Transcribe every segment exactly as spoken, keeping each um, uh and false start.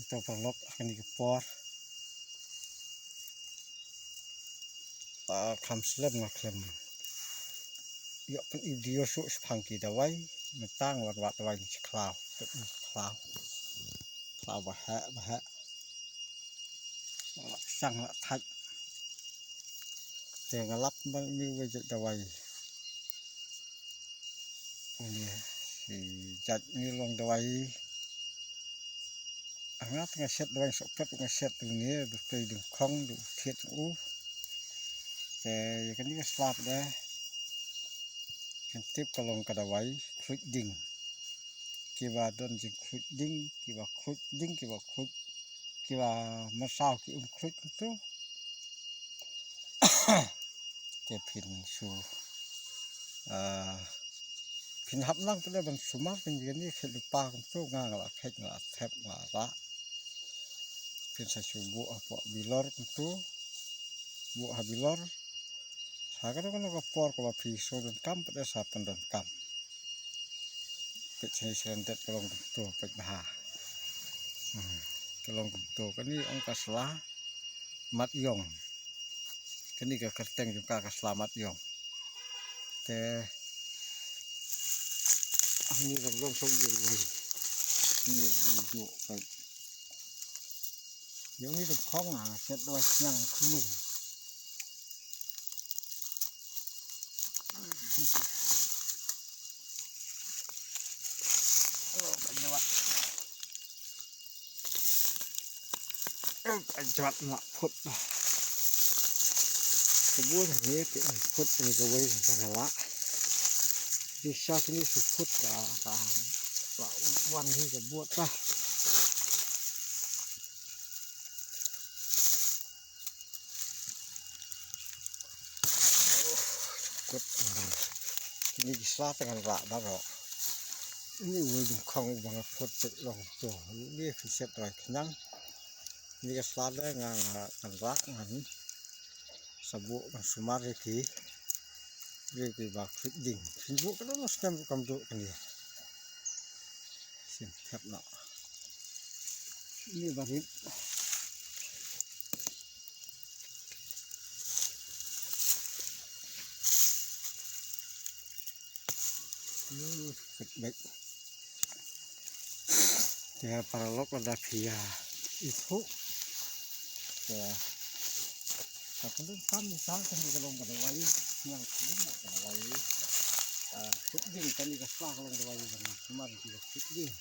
To paralok, ha kane ka por, ah, kham slem nga khlem ïoh pyni video shuh shaphang ki dawai. Mynta nga wan wad dawai na shi khlaw, tep na shi khlaw. Khlaw ba heh ba heh. La shang la thait. Te nga lap ma une uwei jait dawai. Une shi jait une long dawai. Nga te nga shet dawai, sohpet nga shet une, du tei dum khong du thied u. Te ïa kane ka sla pat de, phin tip ka long ka dawai khluit ding. Kiba don jingkhluit ding, kiba khluit ding, kiba khluit, kiba mynsaw ki um khluit kumtu. Te phin shu, ah, phin hap nang pat de ban sumar kane kane, khet lypa kumtu, nga nga la khet, nga la thep, nga la rah. Phin sa shu buh hapoh bilor kumtu, buh ha bilor. Sa kano kano ka por kaba phi shu donkam pat de sa pyndonkam. Peit shane shi lyndet ka long kumtu, peit bha. Hmm. Ka long kumtu, kane ong ka sla mat ïong. Kane ka kyrteng jong ka ka sla mat ïong. Te hangne ka long shu ïong wei. Hangne ka long ïong, peit. Ïong ni ka khong, ah, shet dawai sniang khunlung. Oh, ka jwat. Oh, ka jwat nga phut dah. Ka bun hi ka phut ni kawei ka la. Di sha kini su phut ka, ka, ka wan hi ka buat dah. Kut. Kini ki sla te ngan rah baroh. Ini uwei dum khong uba nga phut peit long to. Ini ki shet dawai khnang. Ini ka sla te nga, nga, ngan rah ngan sa buh ngan sumar ïa ki. Ïa ki ba khluit ding. Shu buh ka dang snem kam duk kane. Shu thep noh. Ini barit. Ini khluit beit. Te paralok lada phi ïa ithuh. Te ka pyndonkam mynta kane ka long ka dawai, ngan pyndonkam ka dawai. Ah, khluit ding, kane ka sla ka long dawai ban sumar ïa ki ba khluit ding.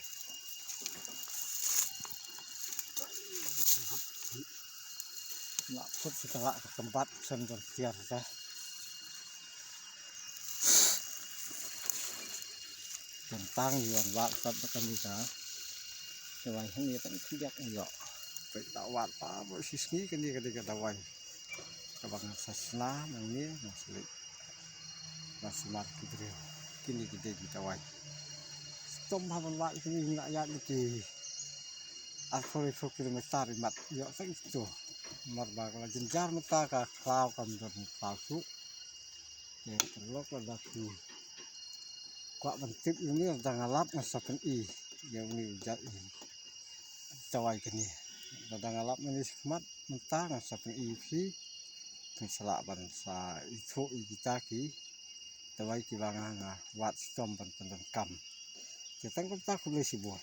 Lah phut sa ka lah ka kymbat san ban tiar ka. Tang ïa wan wad pat ba kane ka dawai hangne tang khyndiat ïoh. Peit da wad pa ba shisngi kane ka dei ka dawai kaba ngan sa shna nangne ngan sa leit ban sumar ki briew. Kine ki dei ki dawai. Shitom ha ban wad kine nga ïaid ki arphew laiphew kilometer imat ïoh tang ito. Namar ba ka la jynjar mynta ka khlaw kam don khlaw shuh. Te paralok lada phi kwah ban tip ïa une lada nga lap ngan sa pyni ïa une u jait dawai kane. Lada nga lap mane shakhmat mynta ngan sa pyni ïa phi. Phin sa lah ban sa ithuh ïa kita ki dawai kiba nga nga wad shitom ban pyndonkam. Te tang kumta, khublei shibun.